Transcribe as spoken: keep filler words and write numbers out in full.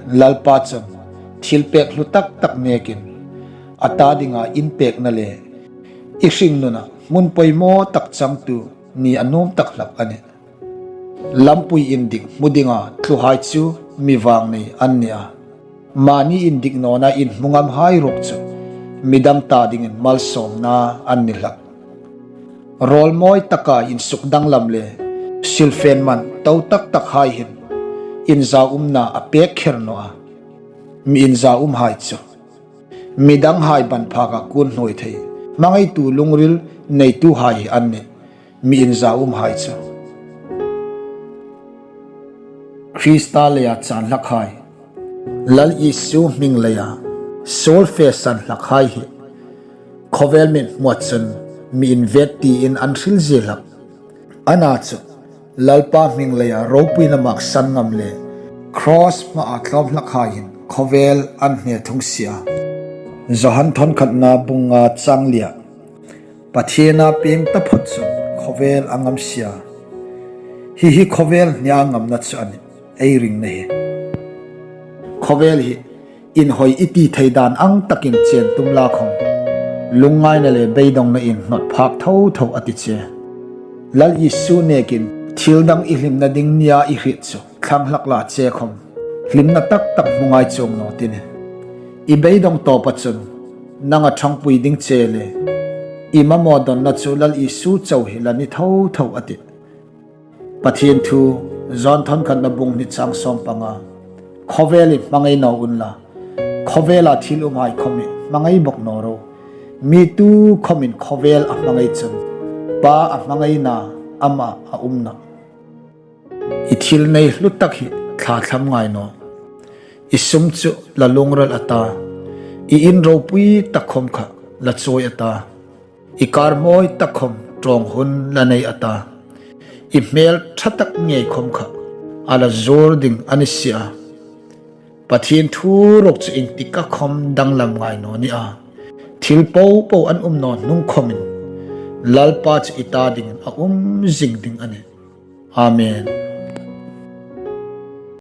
Lalpa chun thilpêk hlu tak tak nêkin a ta dinga inpêkna le i hringnuna hmun pawimaw tak changtu ni a nuom tak hlak a nih. Lampui indik hmu dinga tluhai chu mi vângnei an ni a, mani indik nawna inhmu ngamhai ruok chu midang ta dingin malsawmna an ni hlak. Râwl mawi taka insukdanglam le silfên man to tak takhai hin inzaumna a pêk kher naw a. Mi inzaumhai chu midanghai ban phâka kûn hnuoi thei, hmangaitu lungril neituhai hi an nih, mi inzaumhai chu. Krista leia chân hlakhai, Lal Isu hming leia suol fe san hlakhai hi khawvêl mithmua chun mi invêt tiin an hril zie hlak. Ana chu Lalpa hming leia ropuina mâksan ngam le kros hmaa tlâwm hlakhai hin khawvêl an hne thung si a. Johan thawnkhatna bung nga châng lia, Pathiena pieng taphawt chun khawvêl a ngam si a. Hi hi khawvêl hnia ngamna chu a nih, ei ringna hi. Khawvêl hi inhawi i ti thei dân ang takin chên tum la khawm, lungngaina le beidongnain hnawt phâk tho tho a ti che. Lal Isu nêkin thil dang i hlimna ding nia i hriet chu thlang hlak la che khawm, hlimna tak tak hmu ngai chuong naw ti nih. I beidong tawpa chun nanga ṭhangpui ding che le i mamaw dawnna chu Lal Isu chau hi la ni tho tho a tih. Pathien thu, Johan thawnkhatna bung hni châng sâwm panga, khawvêl hi hmangai naw unla, khawvêla thil umhai khawm hi hmangai bawk naw ro. Mi tukhawmin khawvêl a hmangai chun Pa a hmangaina amah a um nawh. I thil nei hlu tak hi thlathlam ngai naw. I sum chu la lungril a ta, i in ropui tak khawm kha la chawi a ta, i kâr mawi tak khawm ṭawng hun la nei a ta, i hmêl ṭha tak ngei khawm kha a la zuor ding a ni si a. Pathien thu ruok chu iengtik a khawm danglam ngai naw ni a. Thil po po an um naw hnung khawmin Lalpa chu i ta dingin a um zing ding a nih. Amen.